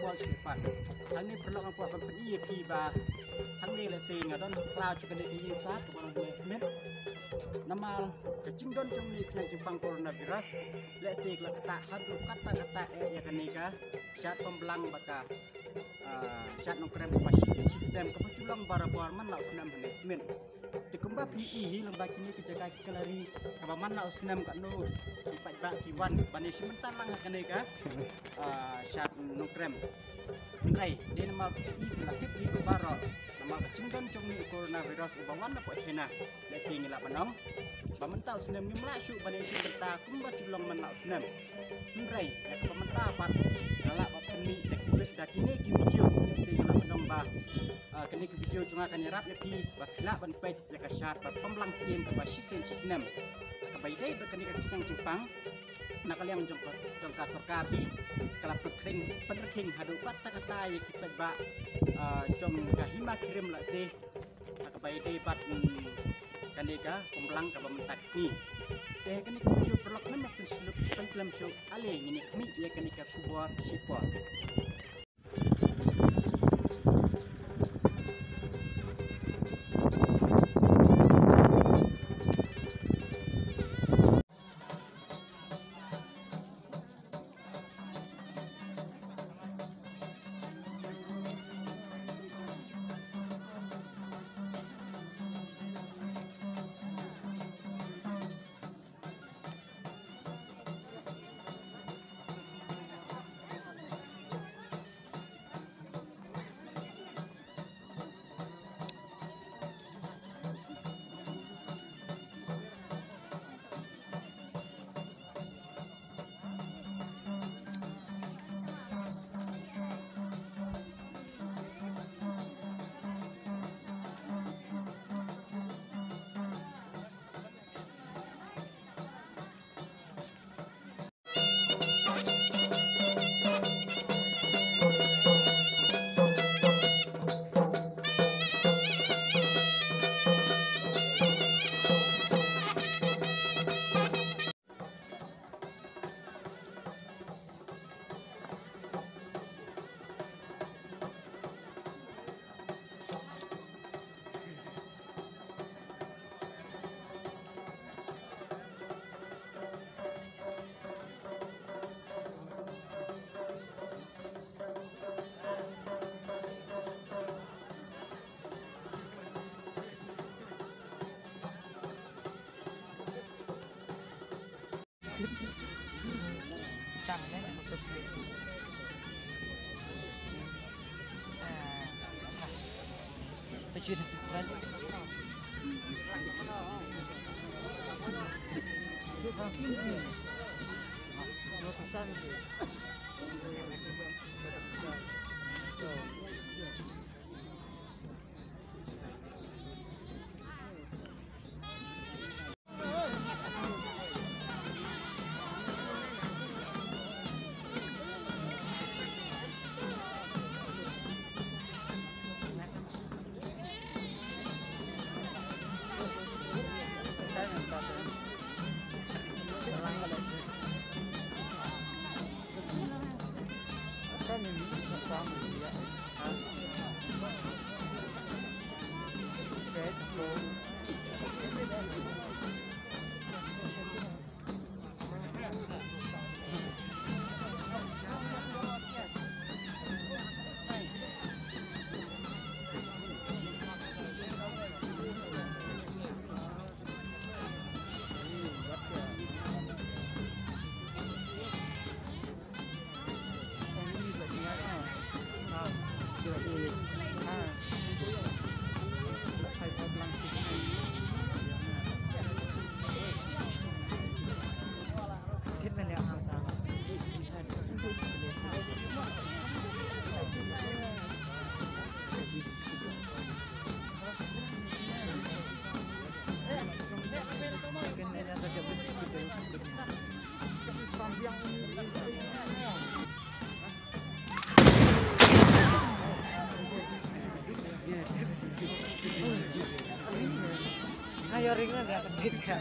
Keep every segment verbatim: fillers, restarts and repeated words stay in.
Hangne paralok nga kwah ban pyni ïa phi ba hangne lehse nga don ha khlaw jong kane ka ïing sat kaba long hynrei cement. Namar ka jingdon jong kane ka jingpang coronavirus lehse ka la ktah haduh katta katta eh ïa kane ka shad pynblang bad ka ah, shad nongkrem kaba shisien shisnem kaba ju long barabor man la u snem hangne cement. Te kumba phi i hi lyngba kine ki jaka ki gallery kaba man la u snem katno ki paidbah ki wan ban ïashim bynta lang ha kane ka ah, shad nongkrem. Hynrei dei namar phi i phi la tip hi baroh namar ka jingdon jong une u coronavirus uba wan napoh China. Lehse ngi lah ban ong ba mynta u snem ngim lah shuh ban ïashim bynta kumba ju long man la u snem. Hynrei ïa kaba mynta pat nga lah ban pynmih da ki, da kine ki video. Lehse ngi lah ban ong ba ah, kane ka video jong nga kan ïarap ïa phi ba phi lah ban peit ïa ka shad bad pynblang syiem kaba shisien shisnem. Kaba ïadei bad kane ka kynjang jingpang na ka liang jong ka, jong ka sorkar hi ka la pynrkhing, pynrkhing haduh katta katta ïa ki paidbah ah, jong ka hima ki rim lehse. Ha kaba ïadei bad mm, kane ka pynblang kaba mynta ka sngi. Te ha kane ka video paralok ngim pynslem, pynslem shuh, ale ngin ïa khmih ïa kane ka khubor shipor. Ayo ring lah, nggak terbit, kan?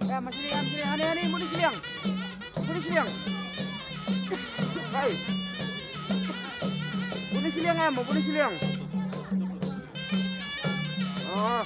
Ya, masih liang, masih liang. Hani, hani, muni siliang. Muni siliang. Hai. Muni siliang em, muni siliang. Oh.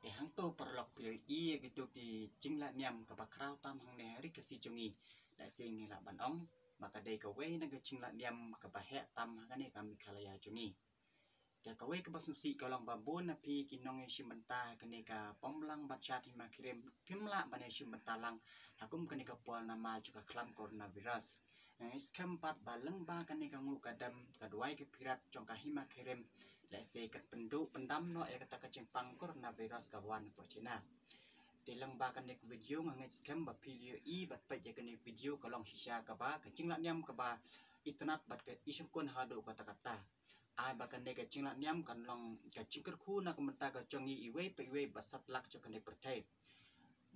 Te hangto paralok phi ïohi ïa kito ki jingleh niam kaba khraw tam hangne ha ri Khasi jong ngi. Lehse ngi lah ban ong ba ka dei kawei na ka jingleh niam kaba heh tam ha kane ka Meghalaya jong ngi. Te kawei kaba sngewsih ka long ba bun na phi ki nongïashim bynta ha kane ka pom lang bad shad hima khyrim phim lah ban ïashim bynta lang ha kum kane ka por namar jong ka khlam coronavirus. Nga ngeit skhem pat ba lyngba kane ka nguh ka dem ka duwai ka phirat jong ka hima khyrim, lehse kan pynduh pyndam noh ïa kata ka jingpang coronavirus kaba wan na pdeng China. Te lyngba kane ka video nga ngeit skhem ba phi ïohi bad peit ïa kane ka video ka long shisha kaba ka jingleh niam kaba itynnad bad ka ishongkun haduh katta katta. Ai ba kane ka jingleh niam kan long ka jingkyrkhu na ka bynta ka jong ngi iwei pa iwei ba satlak jong kane ka pyrthei.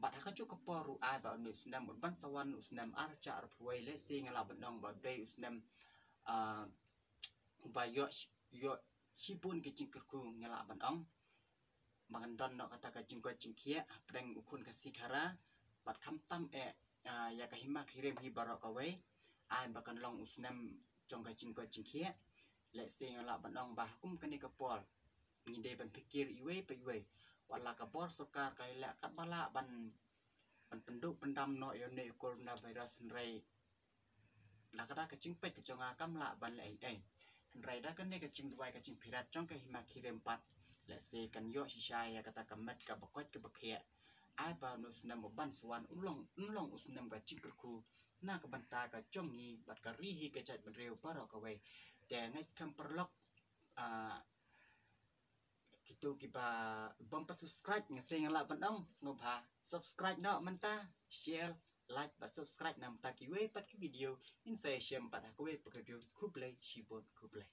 Bad ha kajuh ka por ruh ai ba une u snem u ban sa wan u snem ar hajar arphew wei, lehse nga lah ban ong ba u dei u snem, ah, uba ïoh sh-, ïoh shibun ki jingkyrkhu nga lah ban ong. Ba ngan don noh kata ka jingkoit jingkhiah hapdeng u khun Khasi Khara bad khamtam eh, ah, ïa ka hima khyrim hi baroh kawei. Ai ba kan long u snem jong ka jingkoit jingkhiah. Lehse nga lah ban ong ba ha kum kane ka por ngi dei ban pyrkhat iwei pa iwei. Wat la ka bor sorkar ka ïaleh katba lah ban, ban pynduh pyndam noh ïa une u coronavirus, hynrei da kata ka jingpeit ka jong nga kam lah ban leh ei ei. Hynrei da kane ka jingduwai ka jingpyrat jong ka hima khyriem pat, lehse kan ïoh shisha ïa kata ka met kaba koit kaba khiah. Ai ba une u snem u ban sa wan un long, un long u snem ka jingkyrkhu na ka bynta ka jong ngi bad ka ri hi ka jaitbynriew baroh kawei. Te nga ai skhem paralok, ah, kito kiba bym pat subscribe, nga sngew nga lah ban ong, sngewbha subscribe noh mynta, share, like bad subscribe na mynta kiwei pat ki video ngin sa ïashem pat ha kawei pat ka video. Khublei shibun, khublei.